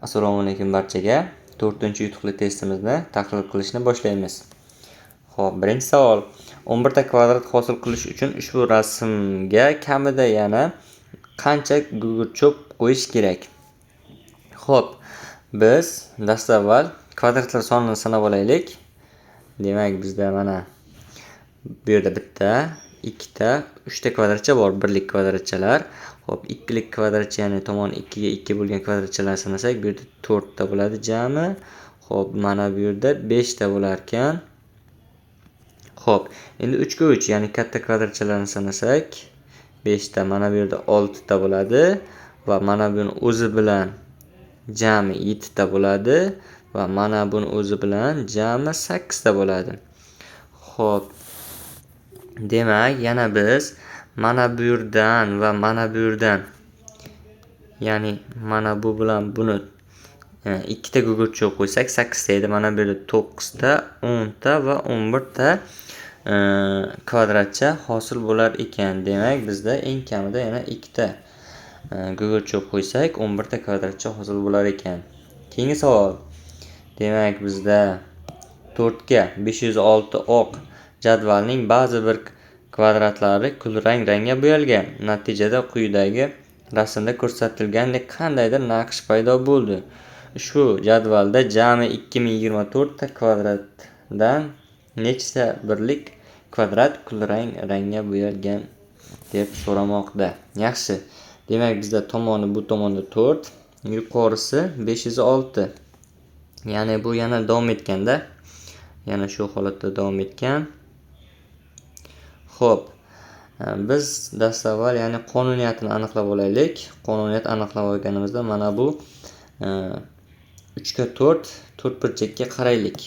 Assalomu alaykum barchaga. 4-chi yutuqli testimizni tahlil qilishni boshlaymiz. Xo'p, birinchi savol. 11 ta kvadrat hosil qilish uchun ushbu rasmga kamida yana qancha gugurt cho'p qo'yish kerak? Xo'p, biz dastavval kvadratlar sonini sanab olaylik. Demak, bizda mana bu yerda bitta, ikkita, uchta kvadratcha bor, birlik kvadratchalar. Xo'p, ikkilik kvadratcha, ya'ni tomoni 2 ga 2 bo'lgan kvadratchalarni sanasak, bu yerda 4 ta bo'ladi jami. Xo'p, mana bu yerda 5 ta bo'lar ekan. Xo'p, endi 3 ga 3, ya'ni katta kvadratchalarni sanasak, 5 ta, mana bu yerda 6 ta bo'ladi va mana buni o'zi bilan jami 7 ta bo'ladi va mana buni o'zi bilan jami 8 ta bo'ladi. Xo'p, demak, yana biz mana bu yerdan va mana bu yerdan, ya'ni mana bu bilan buni ikkita gugurt cho'p qo'ysak 8 ta edi. Mana bu yerda 9 ta, 10 ta va 11 ta kvadratcha hosil bo'lar ekan. Demak, bizda eng kamida yana ikkita gugurt cho'p qo'ysak 11 ta kvadratcha hosil bo'lar ekan. Keyingi savol. Demak, bizda 4 ga 506 oq jadvalning ba'zi bir kvadratlari kulrang rangga bo'yalgan. Natijada quyidagi rasmda ko'rsatilgandek qandaydir naqsh paydo bo'ldi. Ushbu jadvalda jami 2024 ta kvadratdan nechta birlik kvadrat kulrang rangga bo'yalgan deb so'ramoqda. Yaxshi. Demak, bizda tomoni bu tomonda 4, yuqorisi 506. Ya'ni bu yana davom etganda, yana shu holatda davom etgan. Xo'p, biz dastavval, ya'ni qonuniyatini aniqlab olaylik. Qonuniyat aniqlab olganimizda mana bu 3 ga 4 to'rtburchakka qaraylik.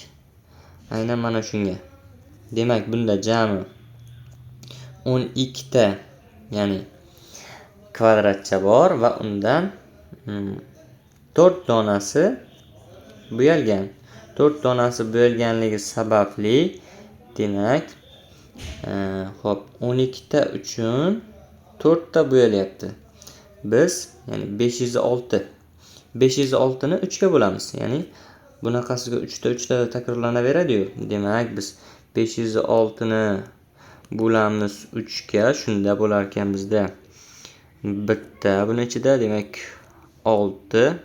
Aynan mana shunga. Demak, bunda jami 12 ta, ya'ni kvadratcha bor va undan 4 donasi bo'yalgan. 4 donasi bo'yalganligi sababli, demak, xo'p, 12 ta uchun 4 ta bo'yalyapti. Biz, ya'ni 506. 506 ni 3 ga bo'lamiz. Ya'ni bunaqasiga 3 ta 3 ta takrorlanaveradi-yu. Demak, biz 506 ni bo'lamiz 3 ga, shunda bo'lar ekan bizda bitta buni ichida, demak 6,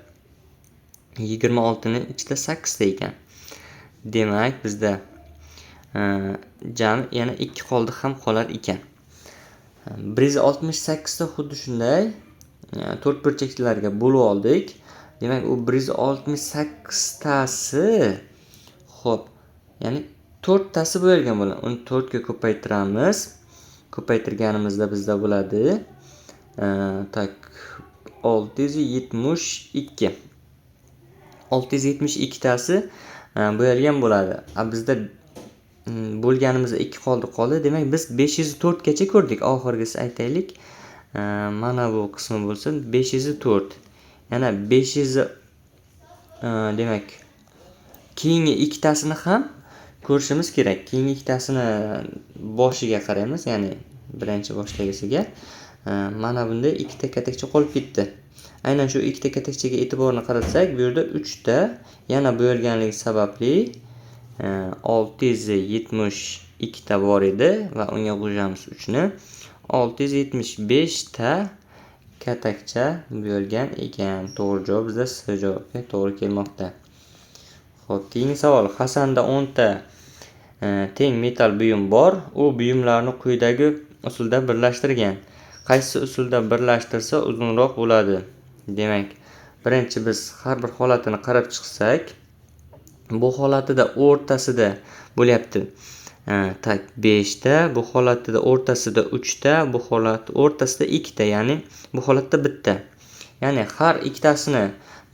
26 ni ichida 8 ta ekan. Demak, bizda jami yana 2 qoldiq ham qolar ekan. 168 ta xuddi shunday to'rtburchaklarga bo'lib oldik. Demak, u 168 tasi, xo'p, ya'ni 4 tasi bo'yalgan bo'ladi. Uni 4 ga ko'paytiramiz. Ko'paytirganimizda bizda bo'ladi tak 672. 672 tasi bo'yalgan bo'ladi. Bizda bo'lganimizda 2 qoldiq qoldi. Demak, biz 504 gacha ko'rdik. Oxirgisi aytaylik. Mana bu qismi bo'lsin 504. Yana 500, demak, keyingi ikkitasini ham ko'rishimiz kerak. Keyingi ikkitasini boshiga qaraymiz, ya'ni birinchi boshdagisiga. Mana bunday ikkita katakcha qolib ketdi. Aynan shu ikkita katakchaga e'tiborni qaratsak, bu yerda 3 ta yana bo'yalganligi sababli 672 ta bor edi va unga qo'shamiz 3 ni. 675 ta katakcha bo'yalgan ekan. To'g'ri javob bizda S javobga to'g'ri kelmoqda. Xo'p, keyingi savol. Hasanda 10 ta teng metall buyum bor. U buyumlarni quyidagi usulda birlashtirgan. Qaysi usulda birlashtirsa uzunroq bo'ladi? Demak, birinchi biz har bir holatini qarab chiqsak, bu holatida o'rtasida bo'lyapti. Tak 5 ta, bu holatida o'rtasida 3 ta, bu holat o'rtasida 2 ta, ya'ni bu holatda bitta. Ya'ni har ikkitasini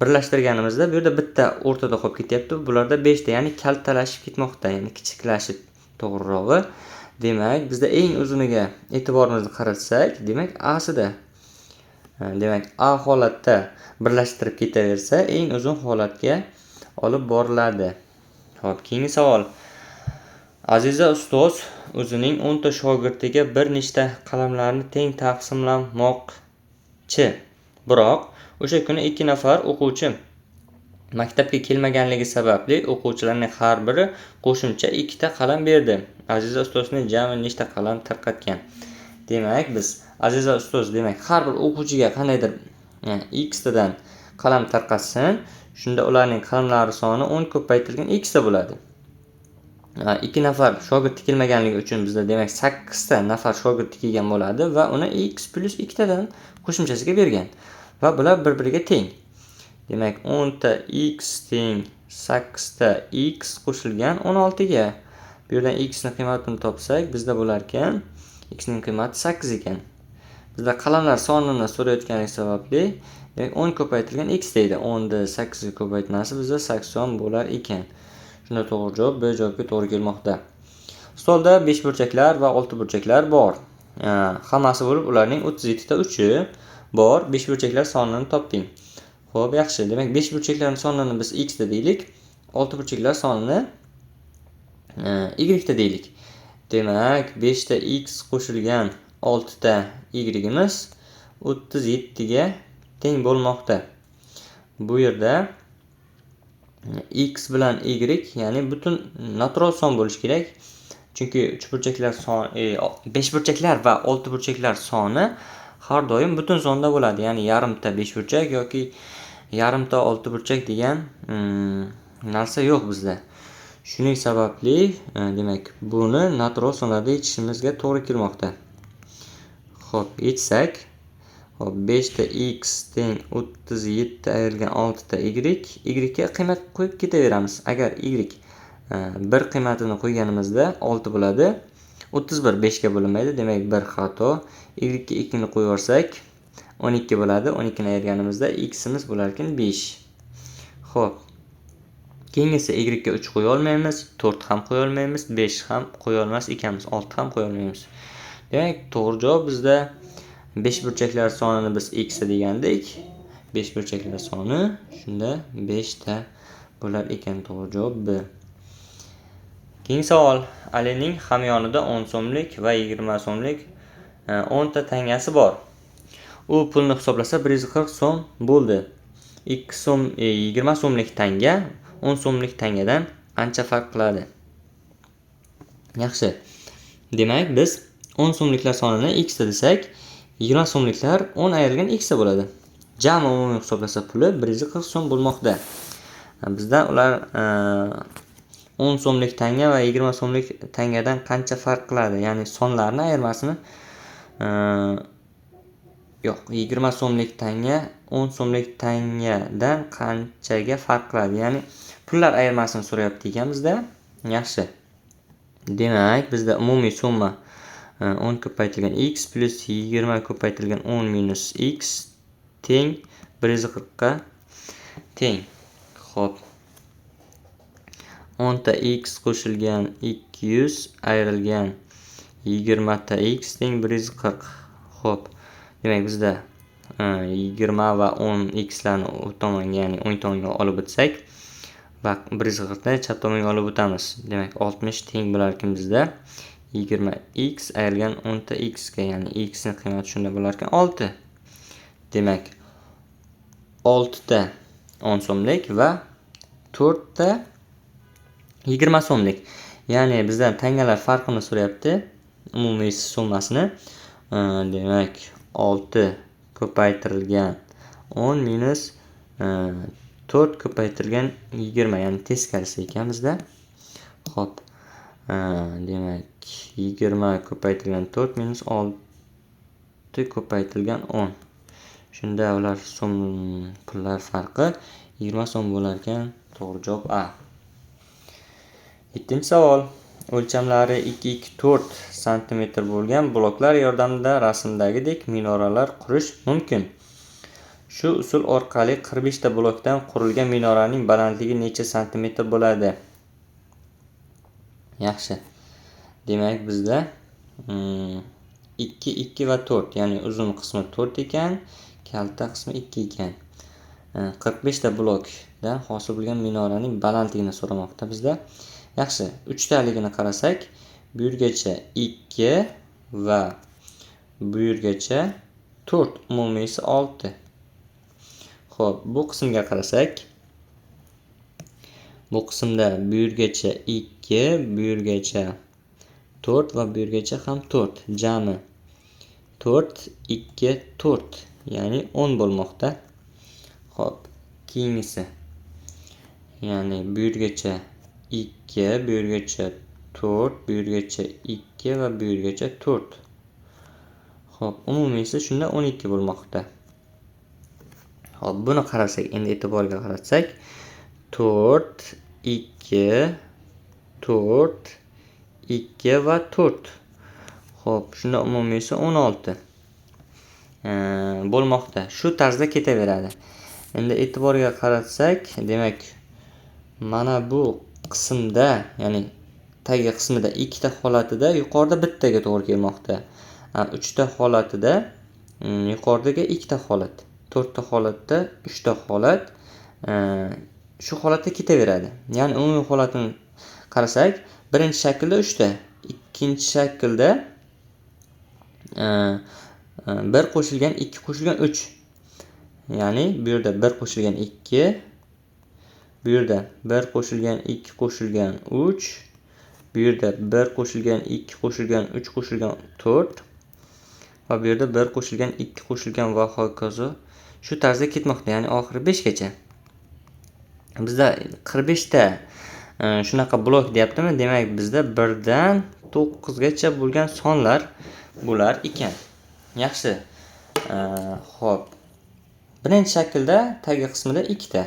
birlashtirganimizda bu yerda bitta o'rtada qolib ketyapti. Bularda 5 ta, ya'ni kaltalashib ketmoqda, ya'ni kichiklashib to'g'rirog'i. Demak, bizda eng uzuniga e'tiborimizni qaratsak, demak A sida. Demak, A holatda birlashtirib ketaversa, eng uzun holatga olib boriladi. Xo'p, keyingi savol. Aziza ustoz o'zining 10 ta shogirdiga bir nechta qalamlarni teng taqsimlamoqchi. Biroq o'sha kuni 2 nafar o'quvchi Maktabga kelmaganligi sababli o'quvchilarning har biri qo'shimcha 2 ta qalam berdi. Aziza ustozning jami nechta qalam tarqatgan? Demak, biz Aziza ustoz demak har bir o'quvchiga qandaydir x tadan qalam tarqatsin, shunda ularning qalamlari soni 10 ko'paytirilgan x ta bo'ladi. 2 nafar shogird kelmaganligi uchun bizda demak 8 ta nafar shogird kelgan bo'ladi va uni x plyus 2 tadan qo'shimchasiga bergan va bular bir-biriga teng. Demak 10 ta x teng 8 ta x qo'shilgan 16 ga. Bu yerdan x ning qiymatini topsak, bizda bo'lar ekan x ning qiymati 8 ekan. Bizda qalamlar sonini so'rayotganligi sababli demak 10 ko'paytirilgan x deydi. 10 ni 8 ga ko'paytmasi bizda 80 bo'lar ekan. Shunda to'g'ri javob B javobga to'g'ri kelmoqda. Stolda 5 burchaklar va 6 burchaklar bor. Hammasi bo'lib ularning 37 ta uchi bor. 5 burchaklar sonini toping. Xo'p, yaxshi. Demak, 5 burchaklarning sonini biz x da deylik. 6 burchaklar sonini y da deylik. Demak, 5 ta x qo'shilgan 6 ta y-imiz 37 ga teng bo'lmoqda. Bu yerda x bilan y, ya'ni butun natural son bo'lishi kerak. Chunki uchburchaklar son, beshburchaklar va oltiburchaklar soni har doim butun sonda bo'ladi. Ya'ni yarimta beshburchak yoki yarimta oltiburchak degan narsa yo'q bizda. Shuning sababli, demak, buni natural sonlarda yechishimizga to'g'ri kelmoqda. Xo'p, yechsak, xo'p, 5 ta x teng 37 ayrilgan 6 ta y, y ga qiymat qo'yib ketaveramiz. Agar y 1 qiymatini qo'yganimizda 6 bo'ladi. 31 5 ga bo'linmaydi, demak 1 xato. Y ga 2 ni qo'yib yuborsak 12 bo'ladi. 12 ni ayirganimizda x imiz bo'lar ekan 5. Xo'p. Keyingisi y ga 3 qo'ya olmaymiz, 4 ham qo'ya olmaymiz, 5 ham qo'ya olmas ekanmiz, 6 ham qo'ya olmaymiz. Demak, to'g'ri javob bizda 5 burchaklar sonini biz x degandik. 5 burchaklar soni shunda 5 ta bo'lar ekan, to'g'ri javob B. Keyingi savol. Alining hamyonida 10 so'mlik va 20 so'mlik 10 ta tangasi bor. U pulni hisoblasa 140 so'm bo'ldi. 2 so'm, 20 so'mlik tanga 10 so'mlik tangadan qancha farq qiladi? Yaxshi. Demak, biz 10 so'mliklar sonini x desak, 20 so'mliklar 10 ayrilgan x bo'ladi. Jami umumiy hisoblasa puli 140 so'm bo'lmoqda. Bizdan ular 10 so'mlik tanga va 20 so'mlik tangadan qancha farq qiladi? Ya'ni sonlarni ayirmasini, yo'q, 20 so'mlik tanga 10 so'mlik tangadan qanchaga farq qiladi? Ya'ni pullar ayirmasini so'rayapti ekan bizda. Yaxshi. Demak, bizda umumiy summa 10 ko'paytirilgan x plyus 20 ko'paytirilgan 10 minus x teng 140 ga teng. Xo'p. 10 ta x qo'shilgan 200 ayrilgan 20 ta x teng 140. Xo'p. Demak, bizda 20 va 10 x larni u tomonga, ya'ni o'ng tomonga olib o'tsak va 140 ni chap tomonga olib o'tamiz. Demak, 60 teng bo'lar ekan bizda 20 x ayrilgan 10 ta x ga, ya'ni x ning qiymati shunda bo'lar ekan 6. Demak, 6 ta 10 so'mlik va 4 ta 20 so'mlik. Ya'ni bizdan tangalar farqini so'rayapti, umumiy summasini. Demak, 6 ko'paytirilgan 10 minus 4 ko'paytirilgan 20, ya'ni teskarisi ekan bizda. Xo'p. Demak, 20 ko'paytirilgan 4 minus 6 ko'paytirilgan 10. Shunda ular so'm pullar farqi 20 so'm bo'lar ekan. To'g'ri javob A. 7-savol. O'lchamlari 2 2 4 santimetr bo'lgan bloklar yordamida rasmdagidek minoralar qurish mumkin. Shu usul orqali 45 ta blokdan qurilgan minoraning balandligi necha santimetr bo'ladi? Yaxshi. Demak, bizda 2 2 va 4, ya'ni uzun qismi 4 ekan, kalta qismi 2 ekan. 45 ta blokdan hosil bo'lgan minoraning balandligini so'ramoqda bizda. Yaxshi, 3 taligini qarasak, bu yergacha 2 va bu yergacha 4, umumiysi 6. Xo'p, bu qismga qarasak, Bu qismda bu yergacha 2, bu yergacha 4 va bu yergacha ham 4. Jami 4, 2, 4, ya'ni 10 bo'lmoqda. Xo'p, keyingisi. Ya'ni bu yergacha 2, bu yergacha 4, bu yergacha 2 va bu yergacha 4. Xo'p, umumiysi shunda 12 bo'lmoqda. Xo'p, buni qarasak, endi e'tiborga qaratsak, 4, 2, 4, 2 va 4. Xo'p, shunda umumiysi 16 bo'lmoqda. Shu tarzda ketaveradi. Endi e'tiborga qaratsak, demak, mana bu qismda, ya'ni tagi qismida ikkita holatida yuqorida bittaga to'g'ri kelmoqda. Uchta holatida yuqoridagi ikkita holat, to'rtta holatda uchta holat, shu holatda ketaveradi. Ya'ni umumiy holatini qarasak, birinchi shaklda uchta, ikkinchi shaklda 1 qo'shilgan 2 qo'shilgan 3. Ya'ni bu yerda 1 qo'shilgan 2, bu yerda 1 qo'shilgan 2 qo'shilgan 3, bu yerda 1 qo'shilgan 2 qo'shilgan 3 qo'shilgan 4 va bu yerda 1 qo'shilgan 2 qo'shilgan va hokazo shu tarzda ketmoqda, ya'ni oxiri 5 gacha. Bizda 45 ta shunaqa blok deyaptimi? Demak, bizda 1 dan 9 gacha bo'lgan sonlar bo'lar ekan. Yaxshi. Xo'p. Birinchi shaklda tagi qismida ikkita.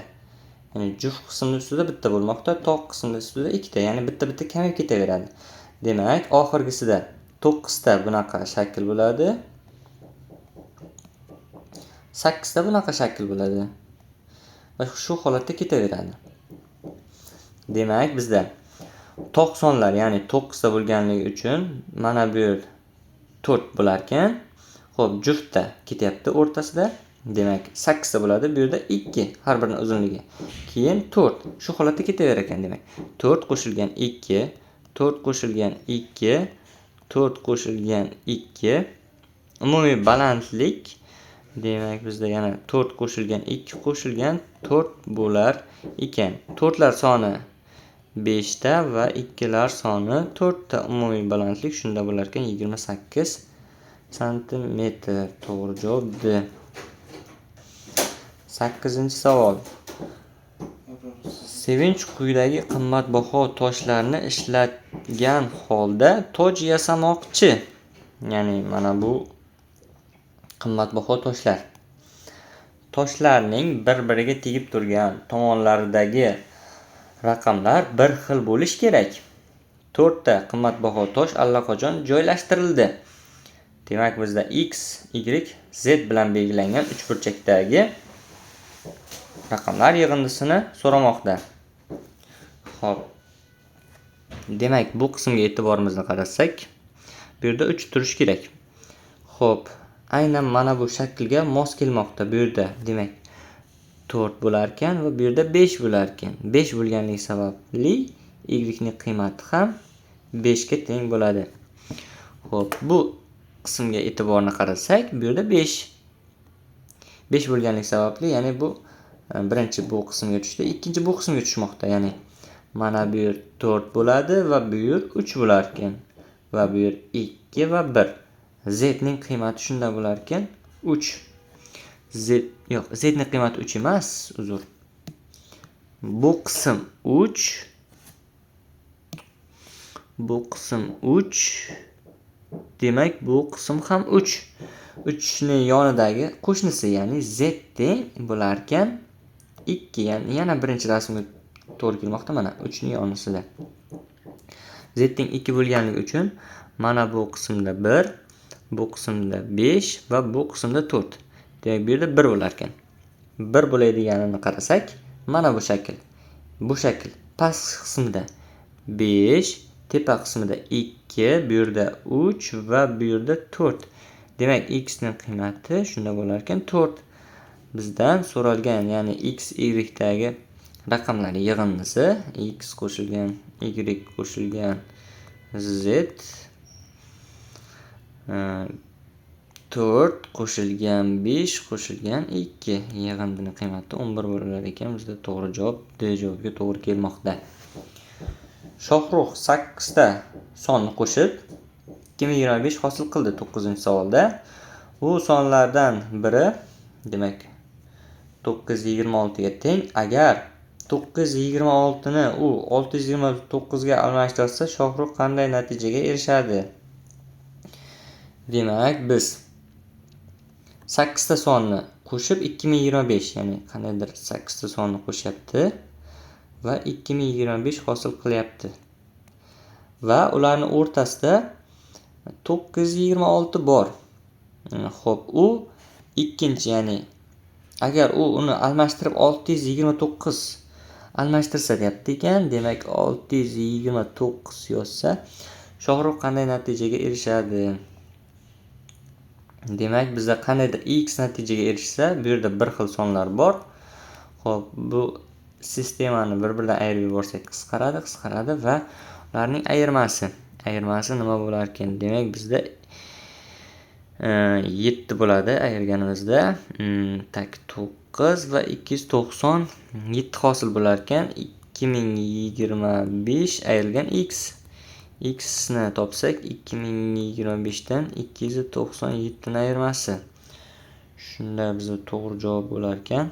Ya'ni juft qismning ustida bitta bo'lmoqda, tog' qismning ustida ikkita, ya'ni bitta-bitta kamayib ketaveradi. Demak, oxirgisida 9 ta bunaqa shakl bo'ladi. 8 ta bunaqa shakl bo'ladi. Va shu holatda ketaveradi. Demak, bizda to'q sonlar, ya'ni 9 ta bo'lganligi uchun mana bu yer 4 bo'lar ekan. Xo'p, juftda ketyapti o'rtasida. Demak, 8 ta bo'ladi. Bu yerda 2 har birining uzunligi. Keyin 4. Shu holatda ketaverar ekan, demak. 4 qo'shilgan 2, 4 qo'shilgan 2, 4 qo'shilgan 2. Umumiy balandlik, demak, bizda yana 4 qo'shilgan 2 qo'shilgan 4 bo'lar ekan. 4lar soni 5 ta va 2lar soni 4 ta. Umumiy balandlik shunda bo'lar ekan 28 santimetr. To'g'ri javob D. 8-savol. Sevinch quyidagi qimmatbaho toshlarni ishlatgan holda toj yasamoqchi. Ya'ni mana bu qimmatbaho toshlar. Toshlarning bir-biriga tegib turgan tomonlaridagi raqamlar bir xil bo'lishi kerak. 4 ta qimmatbaho tosh allaqachon joylashtirildi. Demak, bizda x, y, z bilan belgilangan uchburchakdagi raqamlar yig'indisini so'ramoqda. Xo'p. Demak, bu qismga e'tiborimizni qaratsak, bu yerda 3 turishi kerak. Xo'p, aynan mana bu shaklga mos kelmoqda bu yerda. Demak, 4 bo'lar ekan va bu yerda 5 bo'lar ekan. 5 bo'lganligi sababli y ning qiymati ham 5 ga teng bo'ladi. Xo'p, bu qismga e'tiborni qarasak, bu yerda 5. 5 bo'lganligi sababli, ya'ni bu birinchi bu qismga tushdi, ikkinchi bu qismga tushmoqda. Ya'ni mana bu yer 4 bo'ladi va bu yer 3 bo'lar ekan. Va bu yer 2 va 1. Z ning qiymati shunda bo'lar ekan 3. Z yo'q, Z ning qiymati 3 emas, uzr. Bu qism 3. Bu qism 3. Demak, bu qism ham 3. 3 ning yonidagi qo'shnisi, ya'ni Z teng bo'lar ekan 2, ya'ni yana birinchi rasmga to'g'ri kelmoqda, mana 3 ning yonisida. Z teng 2 bo'lganligi uchun mana bu qismda 1, bu qismda 5 va bu qismda 4. Demak, bu yerda 1 bo'lar ekan. 1 bo'ladiganini qarasak, mana bu shakl. Bu shakl past qismida 5, tepa qismida 2, bu yerda 3 va bu yerda 4. Demak, x ning qiymati shunda bo'lar ekan 4. Bizdan so'ralgan, ya'ni x, y dagi raqamlar yig'indisi x qo'shilgan y qo'shilgan z 4 qo'shilgan 5 qo'shilgan 2 yig'indini qiymati 11 bo'lar ekan. Bizda to'g'ri javob D javobiga to'g'ri kelmoqda. Shohrux 8 ta sonni qo'shib 2025 hosil qildi 9-savolda. Bu sonlardan biri, demak, 926 ga teng. Agar 926 ni u 629 ga almashtirsa, Shohrux qanday natijaga erishadi? Demak, biz 8 ta sonni qo'shib 2025, ya'ni qandaydir 8 ta sonni qo'shyapti va 2025 hosil qilyapti. Va ularning o'rtasida 926 bor. Xo'p, u ikkinchi, ya'ni agar u uni almashtirib 629 almashtirsa deyapti ekan, demak 629 yozsa, Shohrux qanday natijaga erishadi? Demak, bizda qandaydir x natijaga erishsa, bu yerda bir xil sonlar bor. Xo'p, bu sistemani bir-biridan ayirib yuborsak qisqaradi, qisqaradi va ularning ayirmasi nima bo'lar ekan? Demak, bizda 7 bo'ladi ayirganimizda. Tak 9 va 297 hosil bo'lar ekan. 2025 ayrilgan x. X ni topsak 2025 dan 297 ni ayirmasi. Shunda bizda to'g'ri javob bo'lar ekan.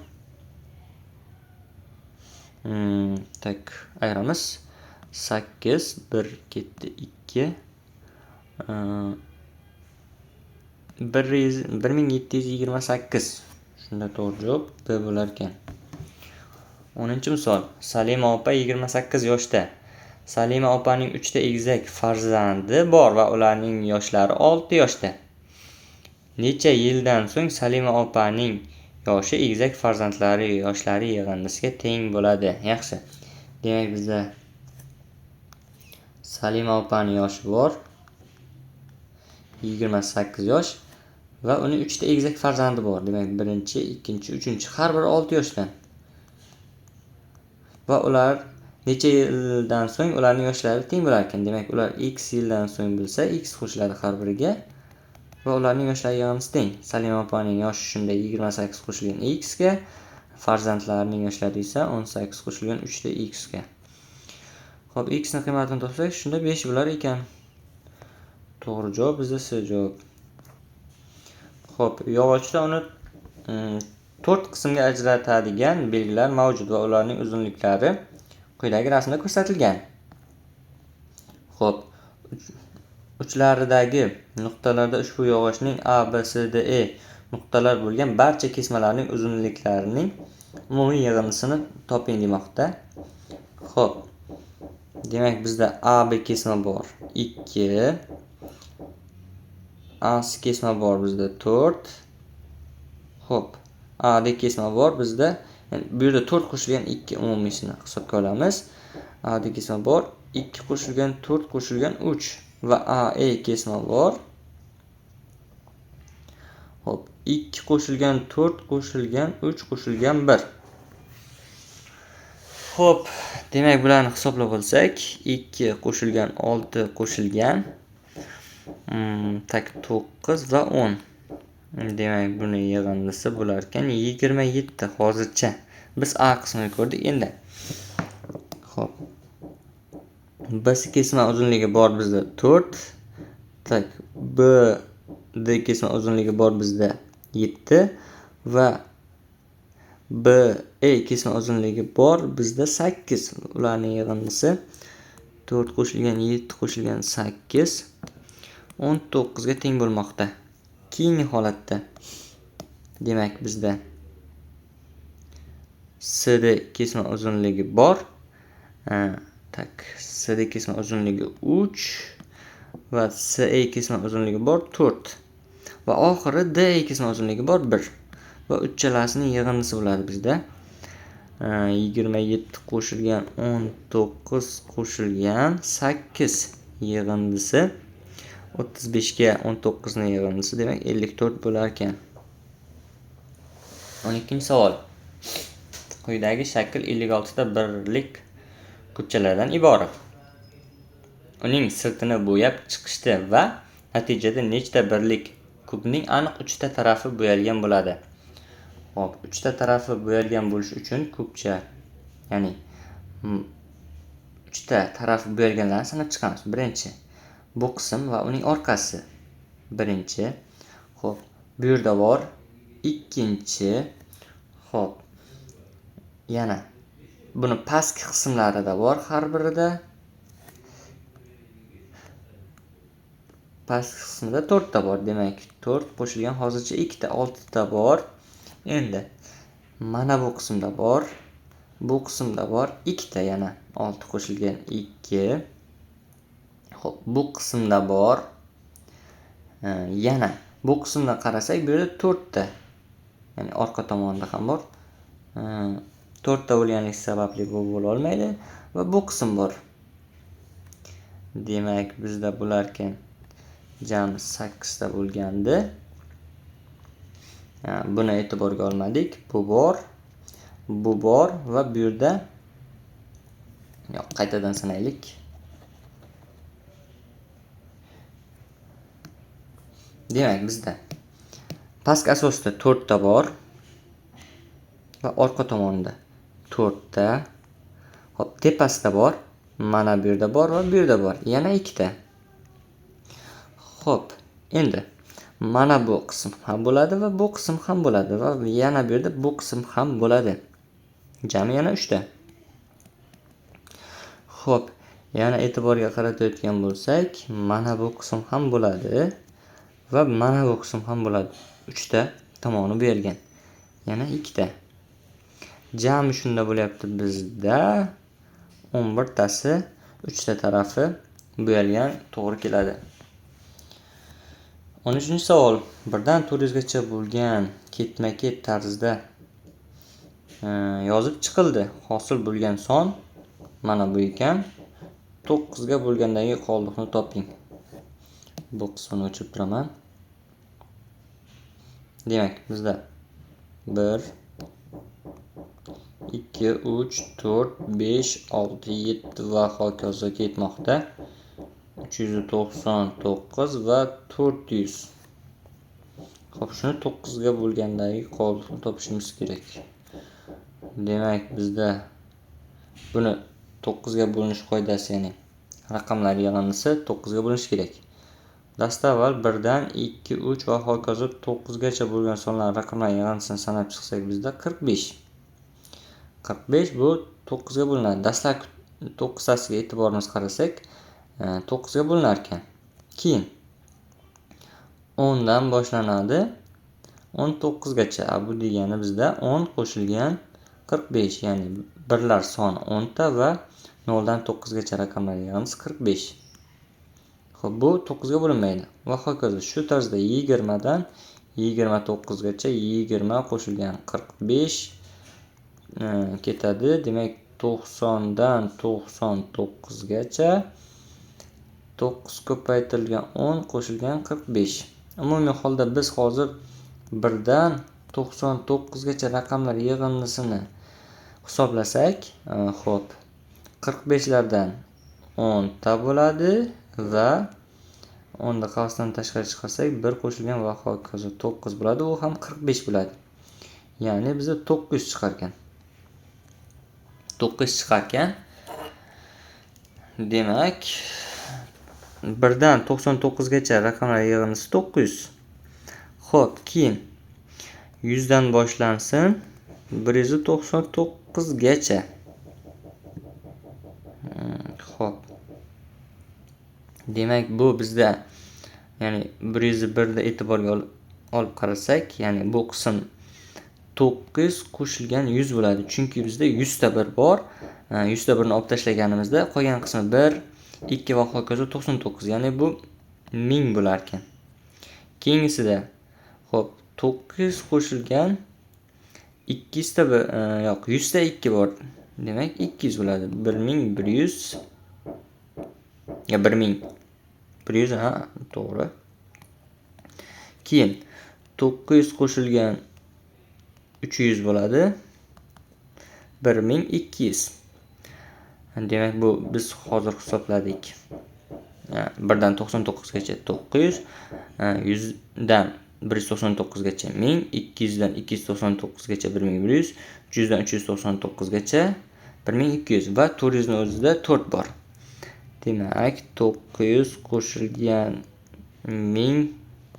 Tak ayiramiz. 8 1 ketdi 2. 1728. Shunda to'g'ri javob B bo'lar ekan. 10-misol. Salima opa 28 yoshda. Salima opaning 3 ta egizak farzandi bor va ularning yoshlari 6 yoshda. Necha yildan so'ng Salima opaning yoshi egizak farzandlari yoshlari yig'indisiga teng bo'ladi? Yaxshi. Demak, bizda Salima opaning yoshi bor 28 yosh va uning 3 ta egizak farzandi bor. Demak, birinchi, ikkinchi, uchinchi, har biri 6 yoshdan. Va ular necha yildan so'ng ularning yoshlari teng bo'lar ekan? Demak, ular x yildan so'ng bo'lsa, x qo'shiladi har biriga va ularning yoshlari yig'indisi teng. Salima opaning yoshi shunda 28 qo'shilgan x ga, farzandlarining yoshlari esa 18 qo'shilgan 3 ta x ga. Xo'p, x ni qiymatini topsak, shunda 5 bo'lar ekan. To'g'ri javob bizda C javob. Xo'p, yog'ochda uni 4 qismga ajratadigan belgilar mavjud va ularning uzunliklari quyidagi rasmda ko'rsatilgan. Xo'p, uchlaridagi nuqtalarda ushbu yog'ochning A, B, C, D, E nuqtalar bo'lgan barcha kesmalarning uzunliklarining umumiy yig'indisini toping demoqda. Xo'p, demak bizda A, B kesma bor 2, A, C kesma bor bizda 4. Xo'p, A, D kesma bor bizda, yani bu yerda 4 qo'shilgan 2 umumiysini hisobga olamiz. A, D kesma bor 2 qo'shilgan 4 qo'shilgan 3 va A, E kesma bor. Xo'p, 2 qo'shilgan 4 qo'shilgan 3 qo'shilgan 1. Xo'p, demak bularni hisoblab olsak, 2 qo'shilgan 6 qo'shilgan tak 9 va 10. Demak, buni yig'indisi bo'lar ekan 27 hozircha. Biz A qismini ko'rdik endi. Xo'p. B kesma uzunligi bor bizda 4. Tak B D kesma uzunligi bor bizda 7 va B E kesma uzunligi bor bizda 8. Ularning yig'indisi 4 qo'shilgan 7 qo'shilgan 8 19 ga teng bo'lmoqda. Keyingi holatda demak bizda CD kesma uzunligi bor. Tak CD kesma uzunligi 3 va CE kesma uzunligi bor 4 va oxiri DE kesma uzunligi bor 1 va uchalasining yig'indisi bo'ladi bizda. 27 qo'shilgan 19 qo'shilgan 8 yig'indisi 35 ga 19 ning yig'indisi, demak 54 bo'lar ekan. 12-savol. Quyidagi shakl 56 ta birlik kubchalardan iborat. Uning sirtini bo'yab chiqishdi va natijada nechta birlik Kubning aniq 3 ta tarafi bo'yalgan bo'ladi. Xo'p, 3 ta tarafi bo'yalgan bo'lishi uchun kubcha, ya'ni 3 ta tarafi bo'yalganlarni sanab chiqamiz. Birinchi, bu qism va uning orqasi. Birinchi. Xo'p, bu yerda bor. Ikkinchi. Xo'p. Yana buni pastki qismlarida bor har birida. Pastki qismida 4 ta bor. Demak, 4 qo'shilgan hozircha 2 ta, 6 ta bor. Endi mana bu qismda bor. Bu qismda bor 2 ta, yana 6 qo'shilgan 2. Xo'p, bu qismda bor. Yana bu qismda qarasak, bu yerda 4 ta. Ya'ni orqa tomonda ham bor. 4 ta bo'lganligi sababli bu bo'la olmaydi va bu qism bor. Demak, bizda bo'larkan jami 8 ta bo'lgandi. Buni e'tiborga olmadik. Bu bor, bu bor va bu yerda yo'q, qaytadan sanaylik. Demak, bizda pastki asosda 4 ta bor va orqa tomonda 4 ta. Xo'p, tepasida bor, mana bu yerda bor va bu yerda bor. Yana 2 ta. Xo'p, endi mana bu qism ham bo'ladi va bu qism ham bo'ladi va yana bu yerda bu qism ham bo'ladi. Jami yana 3 ta. Xo'p, yana e'tiborga qaratayotgan bo'lsak, mana bu qism ham bo'ladi va mana bu qism ham bo'ladi. 3 ta tomoni berilgan. Yana 2 ta. Jami shunda bo'lyapti bizda 11 tasi 3 ta tarafi bo'yalgan to'g'ri keladi. 13-savol. 1dan 400 gacha bo'lgan ketma-ket tarzda yozib chiqildi. Hosil bo'lgan son mana bu ekan. 9 ga bo'lgandagi qoldiqni toping. Bu qismini o'chirib turaman. Demak, bizda 1 2 3 4 5 6 7 va hokazo ketmoqda. 399 va 400. Xo'p, shuni 9 ga bo'lgandagi qoldiqni topishimiz kerak. Demak, bizda buni 9 ga bo'linish qoidasi, ya'ni raqamlar yig'indisi 9 ga bo'linishi kerak. Dastavval 1dan 2, 3 va hokazo 9 gacha bo'lgan sonlar raqamlar yig'indisini sanab chiqsak, bizda 45. 45 bu 9 ga bo'linadi. Dastlabki 9 tasiga e'tiborimiz qarasak, 9 ga bo'linar ekan. Keyin 10 dan boshlanadi 19 gacha. Bu degani bizda 10 qo'shilgan 45, ya'ni birlar soni 10 ta va 0 dan 9 gacha raqamlar yig'indisi 45. Xo'p, bu 9 ga bo'linmaydi. Va hokazo shu tarzda 20 dan 29 gacha 20 qo'shilgan 45 ketadi. Demak, 90 dan 99 gacha 9 ko'paytirilgan 10 qo'shilgan 45. Umumiy holda biz hozir 1 dan 99 gacha raqamlar yig'indisini hisoblasak, xo'p, 45 lardan 10 ta bo'ladi va 10 ni qavsdan tashqari chiqarsak 1 qo'shilgan va hokazo 9 bo'ladi, u ham 45 bo'ladi. Ya'ni bizda 900 chiqar ekan. 900 chiqar ekan. Demak, 1 dan 99 gacha raqamlar yig'indisi 900. Xo'p, keyin 100 dan boshlansin 199 gacha. Xo'p. Demak, bu bizda, ya'ni 101 da e'tiborga olib qarasak, ya'ni bu qism 900 qo'shilgan 100 bo'ladi. Chunki bizda 100 ta 1 bor. 100 ta 1 ni olib tashlaganimizda qolgan qismi 1, 2 va hokazo 99, ya'ni bu 1000 bo'lar ekan. Keyingisida, xo'p, 900 qo'shilgan 200 ta bir, yo'q, 100 ta 2 bor. Demak, 200 bo'ladi. 1100 ya 1100, ha, to'g'ri. Keyin 900 qo'shilgan 300 bo'ladi. 1200. Demak, bu biz hozir hisobladik. 1dan 99 gacha 900, 100 dan 199 gacha 1000, 200 dan 299 gacha 1100, 300 dan 399 gacha 1200 va 400 ni o'zida 4 bor. Demak, 900 qo'shilgan 1000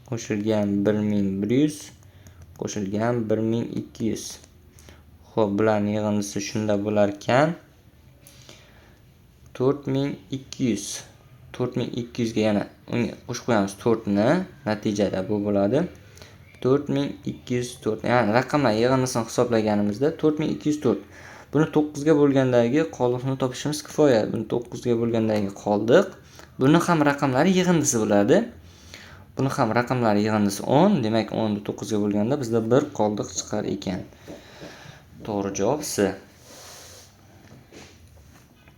qo'shilgan 1100 qo'shilgan 1200. Xo'p, bularning yig'indisi shunda bo'lar ekan 4200. 4200 ga yana unga qo'shib qo'yamiz 4 ni, natijada bu bo'ladi 4204. Ya'ni raqamlar yig'indisini hisoblaganimizda 4204. Buni 9 ga bo'lgandagi qoldiqni topishimiz kifoya. Buni 9 ga bo'lgandagi qoldiq. Buni ham raqamlari yig'indisi bo'ladi. Buni ham raqamlari yig'indisi 10. Demak, 10 ni 9 ga bo'lganda bizda 1 qoldiq chiqar ekan. To'g'ri javob C.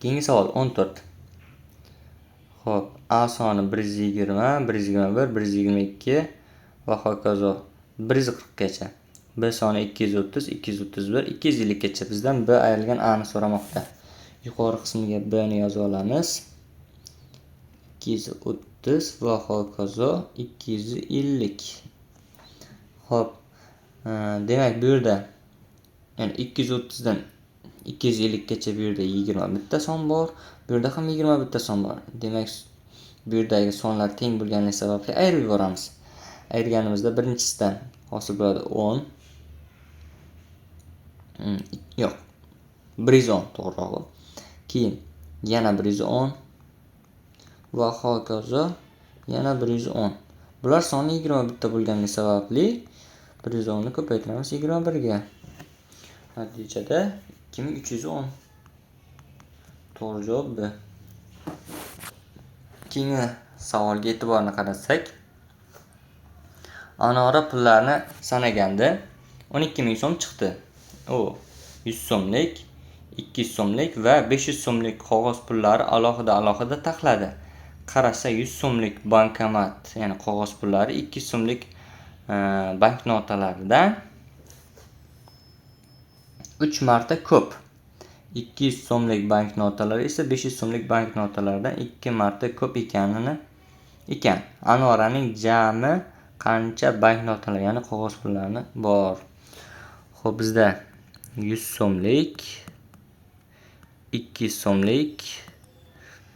Keyingi savol 14. Xo'p, A soni 120, 121, 122 va hokazo 140 gacha. B soni 230, 231, 250 gacha. Bizdan B ayrilgan A ni so'ramoqda. Yuqori qismiga B ni yozib olamiz. 230 va hokazo 250. Xo'p, demak bu yerda ya'ni 230 dan 250 gacha bu yerda 21 ta son bor. Bu yerda ham 21 ta son bor. Demak, bu yerdagi sonlar teng bo'lganligi sababli ayirib yuboramiz. Ayirganimizda birinchisidan hosil bo'ladi 10. Yo'q, 110 to'g'rirog'i. Keyin yana 110 va hokazo yana 110. Bular soni 21 ta bo'lganligi sababli 110 ni ko'paytiramiz 21 ga. Natijada 2310. To'g'ri javob B. Keyingi savolga e'tiborni qaratsak, Anora pullarni sanaganda 12 000 so'm chiqdi. U 100 so'mlik, 200 so'mlik va 500 so'mlik qog'oz pullari alohida-alohida taxladi. Qarasa 100 so'mlik bankomat, ya'ni qog'oz pullari 200 so'mlik banknotalardan 3 marta ko'p. 200 so'mlik banknotalar esa 500 so'mlik banknotalardan 2 marta ko'p ekanini ekan. Anoraning jami qancha banknotalar, ya'ni qog'oz pullarni bor? Xo'p, bizda 100 so'mlik, 200 so'mlik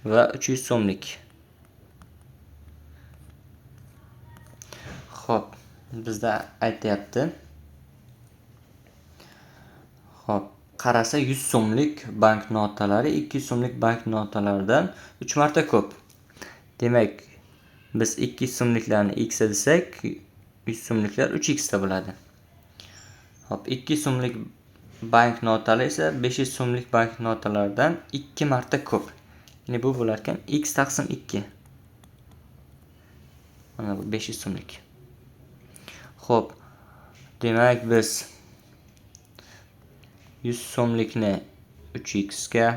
va 300 so'mlik. Xo'p, bizda aytyapti. Xo'p, qarasa 100 so'mlik banknotalari 200 so'mlik banknotalardan 3 marta ko'p. Demak, biz 200 so'mliklarni x desak, 100 so'mliklar 3x da bo'ladi. Xo'p, 200 so'mlik banknotalar esa 500 so'mlik banknotalardan 2 marta ko'p. Ya'ni bu bo'lar ekan x taqsim 2. Mana bu 500 so'mlik. Xo'p, demak biz 100 so'mlikni 3x ga,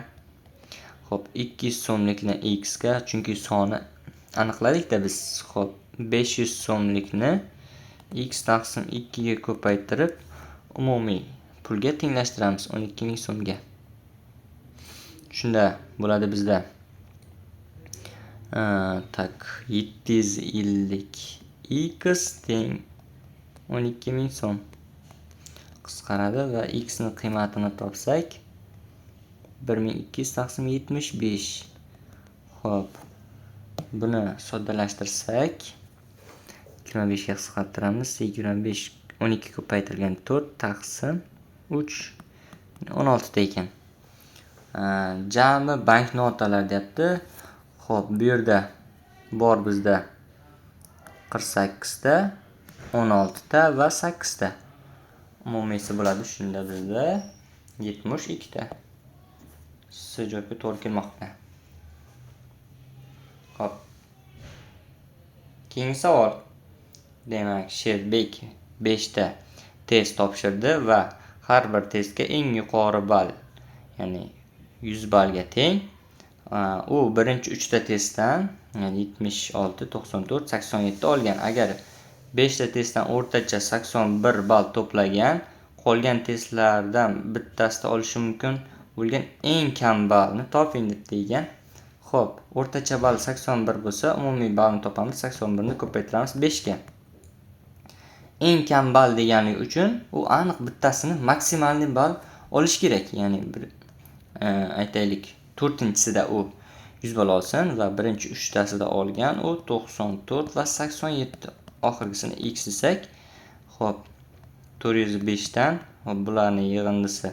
xo'p, 200 so'mlikni x ga, chunki soni aniqladikda biz. Xo'p, 500 so'mlikni x taqsim 2 ga ko'paytirib umumiy pulga tenglashtiramiz 12 000 so'mga. Shunda bo'ladi bizda tak 750 x teng 12 000 so'm. Qisqaradi va x ni qiymatini topsak 1200 taqsim 75. Xo'p, buni soddalashtirsak 25 ga qisqartiramiz. 25 12 ko'paytirilgan 4 taqsim 3 16 ta ekan. Jami banknotalar deyapti. Xo'p, bu yerda bor bizda 48 ta, 16 ta va 8 ta. Umumiysi bo'ladi shunda bizda 72 ta. C javobga to'g'ri kelmoqda. Xo'p. Keyingi savol. Demak, Sherbek 5 ta test topshirdi va har bir testga eng yuqori ball, ya'ni 100 ballga teng. U birinchi 3 ta testdan, ya'ni 76, 94, 87 olgan. Agar 5 ta testdan o'rtacha 81 ball to'plagan, qolgan testlardan bittasida olishi mumkin bo'lgan eng kam ballni toping deb degan. Xo'p, o'rtacha ball 81 bo'lsa, umumiy ballni topamiz. 81 ni ko'paytiramiz 5 ga. Eng kam ball deganligi uchun u aniq bittasini maksimalniy ball olish kerak. Ya'ni bir aytaylik, 4-chisida u 100 ball olsin va birinchi 3tasida olgan u 94 va 87. Oxirgisini x desak, xo'p, 405 dan bularni yig'indisi,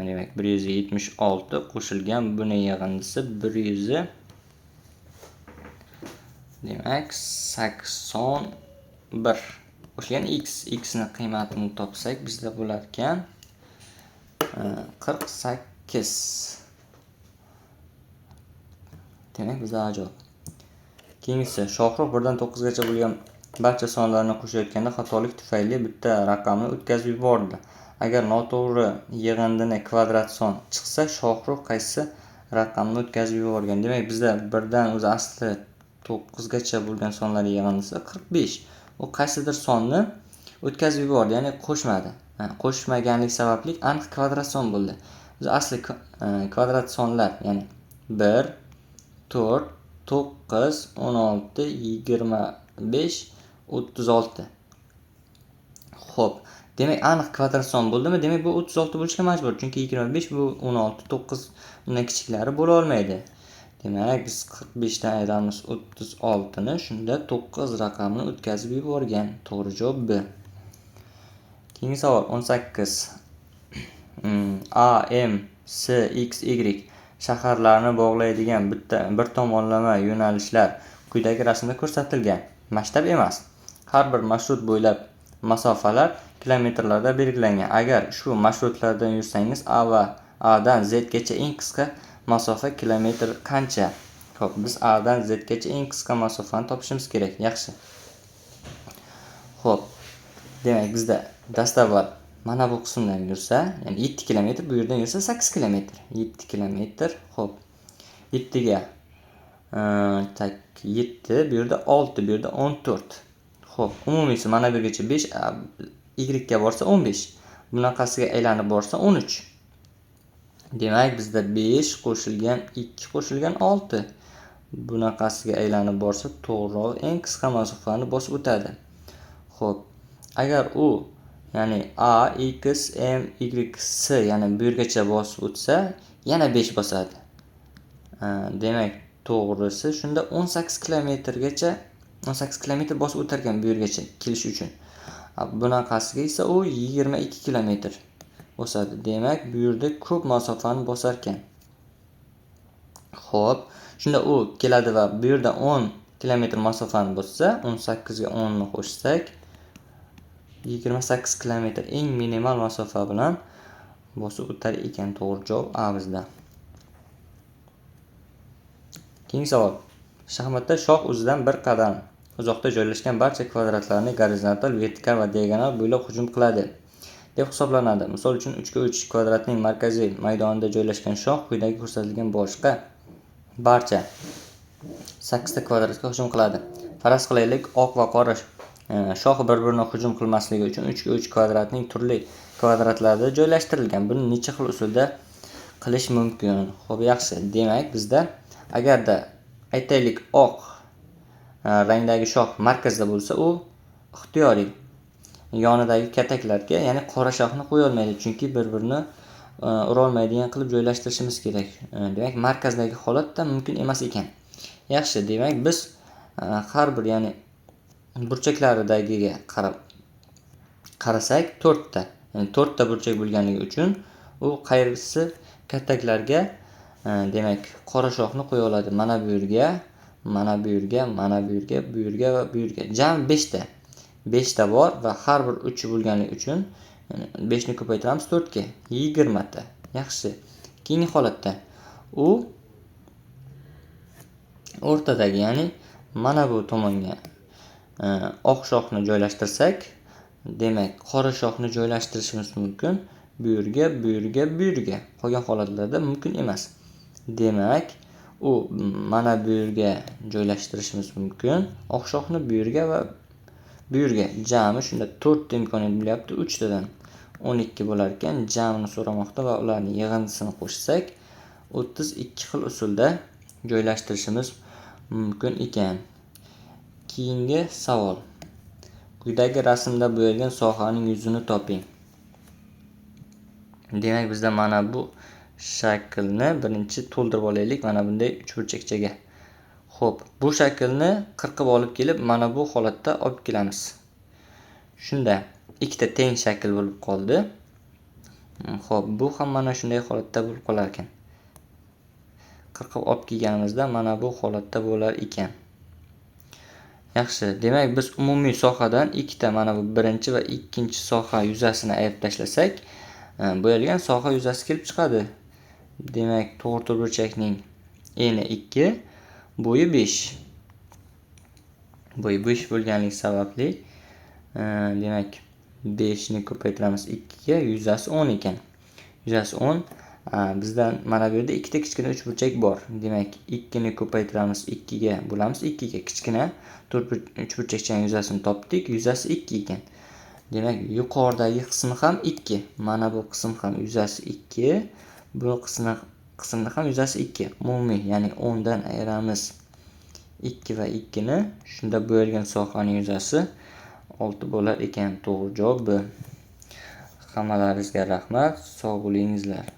demak 176 qo'shilgan buni yig'indisi 100, demak 81 qo'shilgan x. X ni qiymatini topsak bizda bo'lar ekan 48. Demak bizda javob. Keyingisi, Shohrux 1 dan 9 gacha bo'lgan barcha sonlarni qo'shayotganda xatolik tufayli bitta raqamni o'tkazib yubordi. Agar noto'g'ri yig'indini kvadrat son chiqsa, Shohrux qaysi raqamni o'tkazib yuborgan? Demak, bizda 1 dan o'zi asli 9 gacha bo'lgan sonlar yig'indisi 45. U qaysidir sonni o'tkazib yubordi, ya'ni qo'shmadi. Qo'shmaganlik sababli aniq kvadrat son bo'ldi. O'zi asli kvadrat sonlar, ya'ni 1, 4, 9, 16, 25, 36. Xo'p, demak aniq kvadrat son bo'ldimi? Demak bu 36 bo'lishga majbur, chunki 25 bu 16, 9 undan kichiklari bo'la olmaydi. Demak, biz 45 dan ayiramiz 36 ni, shunda 9 raqamini o'tkazib yuborgan. To'g'ri javob B. Keyingi savol 18. A, M, S, X, Y shaharlarini bog'laydigan bitta bir tomonlama yo'nalishlar quyidagi rasmda ko'rsatilgan. Masshtab emas. Har bir marshrut bo'ylab masofalar kilometrlarda belgilangan. Agar ushbu marshrutlardan yursangiz, A va A dan Z gacha eng qisqa masofa kilometr qancha? Xo'p, biz A dan Z gacha eng qisqa masofani topishimiz kerak. Yaxshi. Xo'p, demak bizda dastavval mana bu qismdan yursa, ya'ni 7 kilometr, bu yerdan yursa 8 kilometr. 7 kilometr. Xo'p. 7 ga tak 7, bu yerda 6, bu yerda 14. Xo'p, umumiysi mana bu yergacha 5, Y ga borsa 15. Bunaqasiga aylanib borsa 13. Demak, bizda 5 qo'shilgan 2 qo'shilgan 6. Bunaqasiga aylanib borsa, to'g'rirog'i eng qisqa masofani bosib o'tadi. Xo'p, agar u, ya'ni A, X, M, Y, S, ya'ni bu yergacha bosib o'tsa, yana 5 bosadi. Demak, to'g'risi shunda 18 kilometrgacha, 18 kilometr bosib o'tar ekan bu yergacha kelish uchun. Bunaqasiga esa u 22 kilometr bosadi. Demak, bu yerda ko'p masofani bosar ekan. Xo'p, shunda u keladi va bu yerda 10 kilometr masofani bossa, 18 ga 10 ni qo'shsak, 28 kilometr eng minimal masofa bilan bosib o'tar ekan. To'g'ri javob A bizda. Keyingi savol. Shaxmatda shoh o'zidan bir qadam uzoqda joylashgan barcha kvadratlarni gorizontal, vertikal va diagonal bo'ylab hujum qiladi deb hisoblanadi. Misol uchun, 3 ga 3 kvadratning markaziy maydonida joylashgan shoh quyidagi ko'rsatilgan boshqa barcha 8 ta kvadratga hujum qiladi. Faraz qilaylik, oq va qora shoh bir-birini hujum qilmasligi uchun 3 ga 3 kvadratning turli kvadratlarida joylashtirilgan. Buni necha xil usulda qilish mumkin? Xo'p, yaxshi. Demak, bizda agarda aytaylik oq rangdagi shoh markazda bo'lsa, u ixtiyoriy yonidagi kataklarga, ya'ni qora shohni qo'ya olmaydi, chunki bir-birini ura olmaydigan qilib joylashtirishimiz kerak. Demak, markazdagi holatda mumkin emas ekan. Yaxshi, demak biz har bir, ya'ni burchaklaridagiga qarab qarasak, 4 ta, ya'ni 4 ta burchak bo'lganligi uchun u qaysi kataklarga, demak, qora shohni qo'ya oladi. Mana bu yerga, mana bu yerga, mana bu yerga, bu yerga va bu yerga. Jami 5 ta. 5 ta bor va har bir uchi bo'lganligi uchun, ya'ni 5 ni ko'paytiramiz 4 ga, 20 ta. Yaxshi. Keyingi holatda u o'rtadagi, ya'ni mana bu tomonga oq shohni joylashtirsak, demak, qora shohni joylashtirishimiz mumkin. Bu yerga, bu yerga, bu yerga. Qolgan holatlarda mumkin emas. Demak, u mana bu yerga joylashtirishimiz mumkin. Oq shohni bu yerga va bu yerga. Jami shunda 4 ta imkoniyat bo'lyapti, 3 tadan 12 bo'lar ekan. Jamini so'ramoqda va ularning yig'indisini qo'shsak, 32 xil usulda joylashtirishimiz mumkin ekan. Keyingi savol. Quyidagi rasmda bo'yalgan sohaning yuzini toping. Demak, bizda mana bu shaklni birinchi to'ldirib olaylik mana bunday uchburchakchaga. Xo'p, bu shaklni qirqib olib kelib, mana bu holatda olib kelamiz. Shunda ikkita teng shakl bo'lib qoldi. Xo'p, bu ham mana shunday holatda bo'lib qolar ekan. Qirqib olib kelganimizda mana bu holatda bo'lar ekan. Yaxshi, demak, biz umumiy sohadan ikkita mana bu birinchi va ikkinchi soha yuzasini ayirib tashlasak, bo'yalgan soha yuzasi kelib chiqadi. Demak, to'g'ri to'rtburchakning eni 2, bo'yi 5. Bo'yi 5 bo'lganligi sababli, demak, 5 ni ko'paytiramiz 2 ga, yuzasi 10 ekan. Yuzasi 10. Bizdan mana bu yerda ikkita kichkina uchburchak bor. Demak, 2 ni ko'paytiramiz 2 ga, bo'lamiz 2 ga. Kichkina uchburchakchaning yuzasini topdik, yuzasi 2 ekan. Demak, yuqoridagi qismi ham 2. Mana bu qism ham yuzasi 2. Bu qismni ham yuzasi 2. Umumiy, ya'ni 10 dan ayiramiz 2 va 2 ni. Shunda bo'yalgan sohaning yuzasi 6 bo'lar ekan. To'g'ri javob B. Hammalaringizga rahmat. Sog' bo'lingizlar.